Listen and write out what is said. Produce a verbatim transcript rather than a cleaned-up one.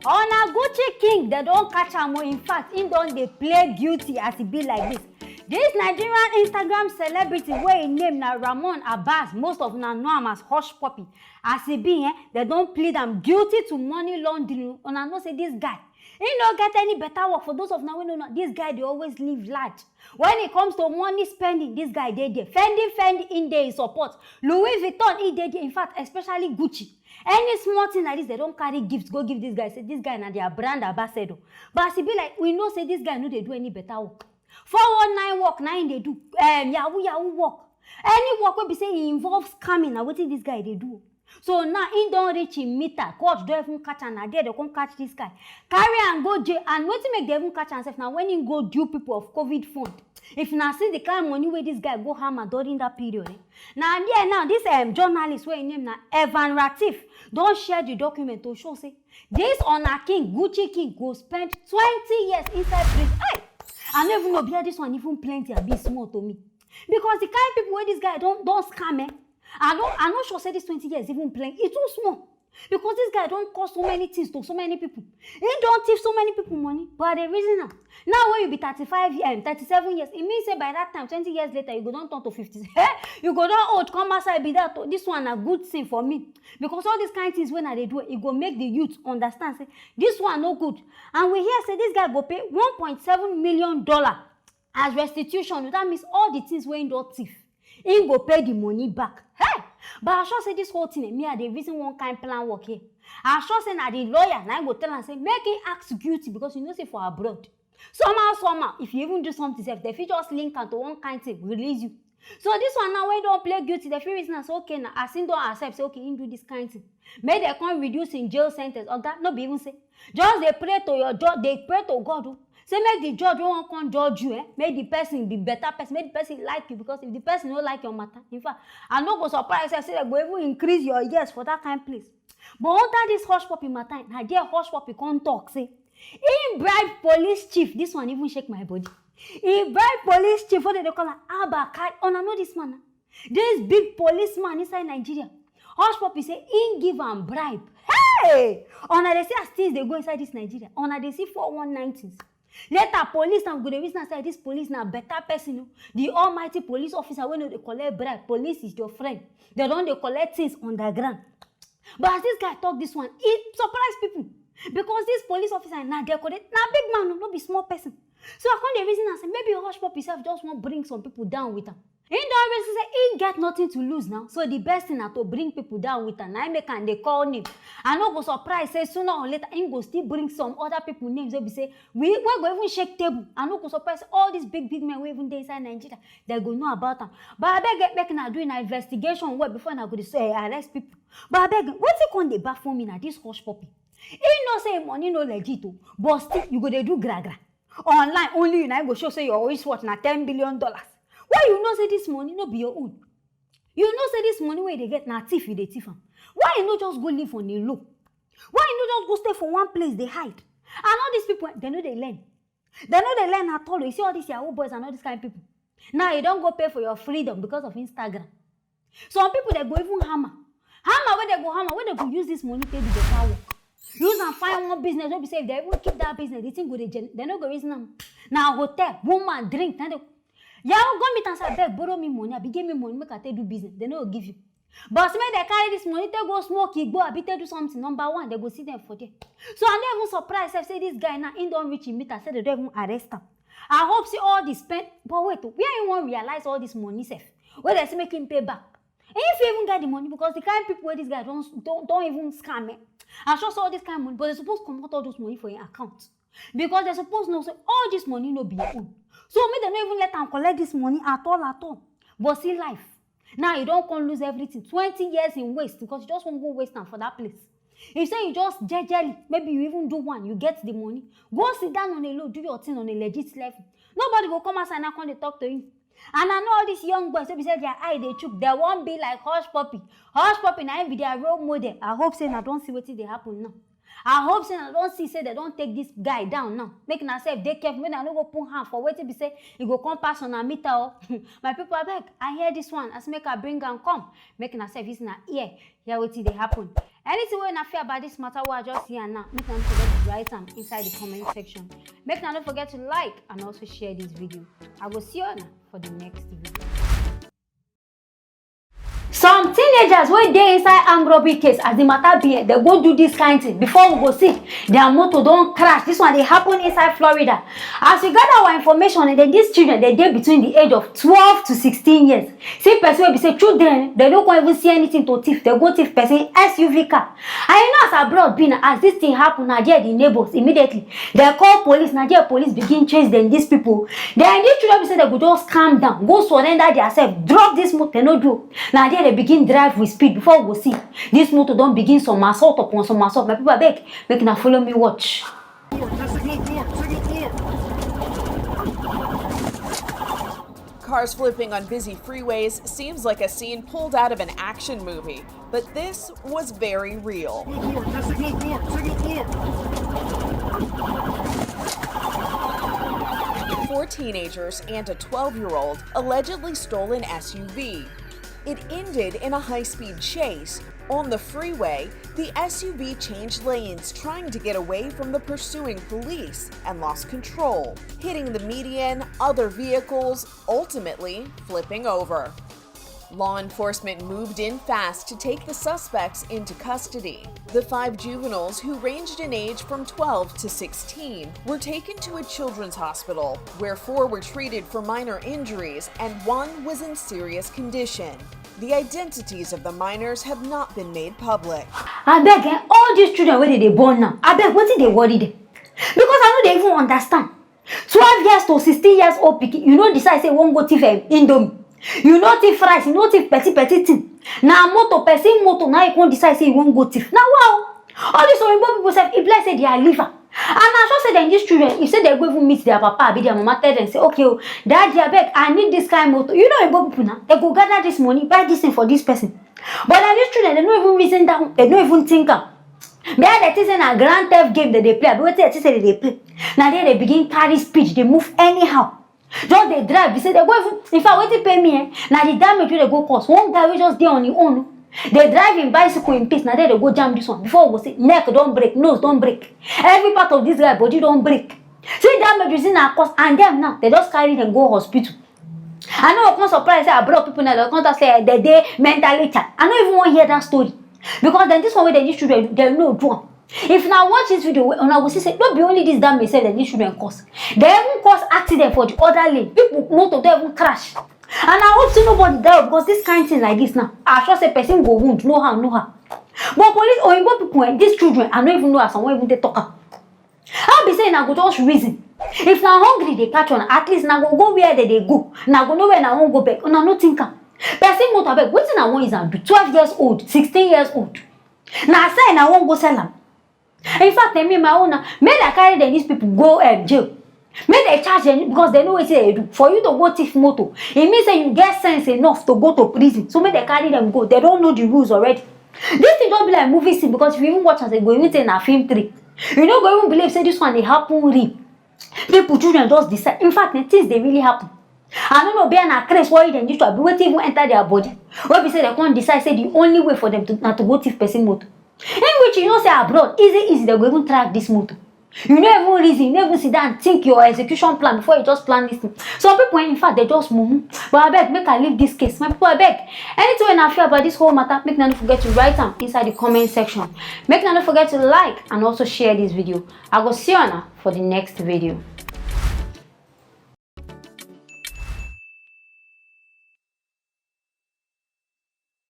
Onaguchi King, dem don catch am o. In fact, im don dey play guilty as e be like this. This Nigerian Instagram celebrity wey im name na Ramon Abbas, most of una know am as Hush Puppy. As e be, eh, dem don plead am guilty to money laundering. Una know say this guy, he no get any better work. For those of una wey no know, this guy dey always live large. When it comes to money spending, this guy dey there. Fendi, Fendi, in dey support. Louis Vuitton, he dey there. In fact, especially Gucci. Any small thing like this, dem don carry gift go give this guy. Say this guy na their brand ambassador. But as e be like, we know say this guy no dey do any better work. Four one nine work na im dey do. Um, yahoo yahoo work. Any work wey be say e involve scamming, na wetin this guy dey do. So now im don reach im meter. Court don even catch am. Na there dem come catch this guy, carry am go jail. And wetin make dem even catch am sef na when im go due people of COVID fund. If una see the kind money wey this guy go hammer during that period, eh, na there now this, um, journalist wey im name na Evan Ratif don share the document to show say this Onaking, Gucci King, go spend twenty years inside prison. Hey! I no even know whether this one even plenty abi small to me, because the kind people wey this guy don don scam, eh, I no I no sure say this twenty years even plenty. E too small, because this guy don cause so many things to so many people. He don thief so many people money. But I dey reason am, now wey you be thirty-five years, um, thirty-seven years, e mean say by that time, twenty years later, you go don turn to fifty. Eh, you go don old come outside be that o. This one na good thing for me, because all these kind things wey I dey do, e go make the youth understand say this one no good. And we hear say this guy go pay one point seven million dollar as restitution. That means all the things wey he don thief, he go pay the money back. Hey! But I sure say this whole thing, eh, me, I dey reason one kind plan work here. I sure say na the lawyer na im go tell am say make he act guilty, because you know say for abroad, somehow, somehow, if you even do something sef, dem fit just link am to one kind thing, release you. So this one now, wey don play guilty, dem fit reason am say, okay, na as im don accept say, okay, im do this kind thing, make dem come reduce im jail sentence. Oga, no be even say, just dey pray to your judge, dey pray to God o. Say make the judge wey wan come judge you, eh, make the person be better person, make the person like you, because if the person no like your matter, in fact, I no go surprise sef say dem go even increase your years for that kind place. But under this Hush Puppy matter, na there Hush Puppy come talk say he bribe police chief. This one even shake my body. He bribe police chief, wey dem dey call am Abba Kai. Una know this man na? This big policeman inside Nigeria. Hush Puppy say he give am bribe. Hey! Una dey see as things dey go inside this Nigeria. Una dey see four one nine things. Later, police now go dey reason am say this police na better person o. The almighty police officer wey no dey collect bribe. Police is your friend. Dem don dey collect things underground. But as this guy talk this one, e surprise people, because this police officer na decorate, na big man o, no be small person. So I come dey reason am say maybe Hush Puppy sef just wan bring some people down with am. He don reason say he get nothing to lose now, so the best thing na to bring people down with am. Na im make am dey call name. I no go surprise say sooner or later he go still bring some other people names wey be say we wey go even shake table. I no go surprise say all these big big men wey even dey inside Nigeria, dem go know about am. But abeg, eh, make una do una investigation well before una go dey, eh, arrest people. But abeg, wetin come dey baffle me na this Hush Puppy. He know say money no legit o, but still you go dey do gra gra. Online, only you na im go show say your wristwatch na ten billion dollars. Why you know say this money no be your own? You know say this money wey you dey get na thief you dey thief am. Why you no just go live on a low? Why you no just go stay for one place dey hide? And all these people, eh, dem no dey learn. Dem no dey learn at all. You see all these yahoo boys and all these kind people. Now you don go pay for your freedom because of Instagram. Some people, dem go even hammer. Hammer wey dem go hammer, wey dem go use this money take do better work. Use am find one business wey be say if dem even keep that business, the thing go dey gen-, dem no go reason am. Na hotel, woman, drink, na dem. Yahoo go meet am say, abeg, borrow me money, abi give me money, make I take do business. Dem no go give you. But make dem carry this money take go smoke igbo, abi take do something. Number one, dem go see dem for there. So I no even surprise sef say this guy now, he don reach him meter, say dem don even arrest am. I hope say all the spend, but wait o, where he wan realize all this money sef? Wey dem say make him pay back. He fit even get the money, because the kind people wey this guy don, don, don even scam, eh, I sure say all this kind money, but dem suppose comot all those money for him account, because dem suppose know say all this money no be your own. So make dem no even let am collect this money at all, at all. But see life. Now you don come lose everything. Twenty years in waste, because you just wan go waste am for that place. If say you just jejely, maybe you even do one, you get the money, go sit down on a low, do your thing on a legit level. Nobody go come outside now come dey talk to you. And I know all these young boys wey be say their eye dey chook, dem wan be like Hush Puppy. Hush Puppy na im be their role model. I hope say una don see wetin dey happen now. I hope say una don see say dem don take this guy down now. Make una sef dey careful, make una no go put hand for wetin be say e go come pass una meter o. My people, abeg, I hear this one, as make I bring am come. Make una sef use una ear hear wetin dey happen. Anything wey una feel about this matter wey I just hear now, make una no forget to write am inside the comment section. Make una no forget to like and also share this video. I go see you now for the next video. Some teenagers wey dey inside armed robbery case, as the matter be, eh, they go do this kind thing. Before we go see, their motor don crash. This one dey happen inside Florida. As we gather our information, eh, then these children, they dey between the age of twelve to sixteen years. See person wey be say children, they no come even see anything to thief. They go thief person S U V car. And you know as abroad be na, as this thing happen, na there the neighbors immediately, they call police. Na there police begin chase them, these people. Then these children be say they go just calm down, go surrender themselves, drop this motor, they no do. Na there they begin drive with speed. Before we go see, this motor don begin somersault upon somersault. My people, abeg, make una follow me watch. Cars flipping on busy freeways seems like a scene pulled out of an action movie, but this was very real. Four teenagers and a twelve year old allegedly stole an S U V. It ended in a high speed chase. On the freeway, the S U V changed lanes trying to get away from the pursuing police and lost control, hitting the median, other vehicles, ultimately flipping over. Law enforcement moved in fast to take the suspects into custody. The five juveniles, who ranged in age from twelve to sixteen, were taken to a children's hospital, where four were treated for minor injuries and one was in serious condition. The identities of the minors have not been made public. Abeg, eh, all these children wey dey dey born now, abeg, wetin dey worry them? Because I no dey even understand. Twelve years to sixteen years old pikin, you no decide say you wan go thief, eh, indomie. You no thief rice, you no thief petty petty thing. Na motor, person motor, now you come decide say you wan go thief. Na wow! All these oyibo people sef, e be like say they are liver. And I sure say dem, these children, if say they go even meet their papa abi their mama, tell them say, okay, oh, daddy, abeg, I need this kind motor. You know oyibo people now, they go gather this money, buy this thing for this person. But na these children, they no even reason down, they no even think am. Be like they think say na grand theft game that they play, abi wetin they think say they dey play. Na there they begin carry speed, they move anyhow. Just dey drive, be say they go even, in fact, wetin pain me, eh, na the damage wey they go cause. One guy wey just dey on him own, dey drive him bicycle in peace, na there they go jam this one. Before we go say, neck don break, nose don break, every part of this guy body don break. See damage wey e cause, and them now, they just carry them go hospital. I no go come surprise say abroad people now, they come talk say, eh, they dey mentally challenged. I no even wan hear that story. Because then this one wey dem, these children, dem no do am. If una watch this video, una go see say no be only this damage sef dem, these children cause. They even cause accident for the other lane. People motor don even crash. And I hope say nobody die, because this kind thing like this now, I sure say person go wound, no how, no how. But police, oyibo people, eh, these children, I no even know as I wan even dey talk am. How be say una go just reason? If na hungry dey catch una, at least una go go where they dey go. Una go know where una wan go beg. Una no think am. Person motor, abeg, wetin una wan use am do? Twelve years old, sixteen years old. Na sell, una wan go sell am? In fact, eh, me, my own na, make dem carry them, these people, go, um, jail. Make dem charge them, because they know wetin they do. For you to go thief motor, e mean say you get sense enough to go to prison. So make dem carry them go. They don know the rules already. This thing don be like movie scene, because if you even watch am, you go even say na film three. You no go even believe say this one dey happen real. People, children just decide. In fact, eh, things dey really happen. I no know, be na craze worry them, this one, be wetin even enter their body, wey be say they come decide say the only way for them to, na to go thief person motor. In which, you know say abroad, easy easy, they go even track this motor. You no even reason, you no even sit down think your execution plan before you just plan this thing. Some people, eh, in fact, they just mumu. But abeg, make I leave this case. My people, abeg, anything wey una feel about this whole matter, make una no forget to write am inside the comment section. Make una no forget to like and also share this video. I go see you now for the next video.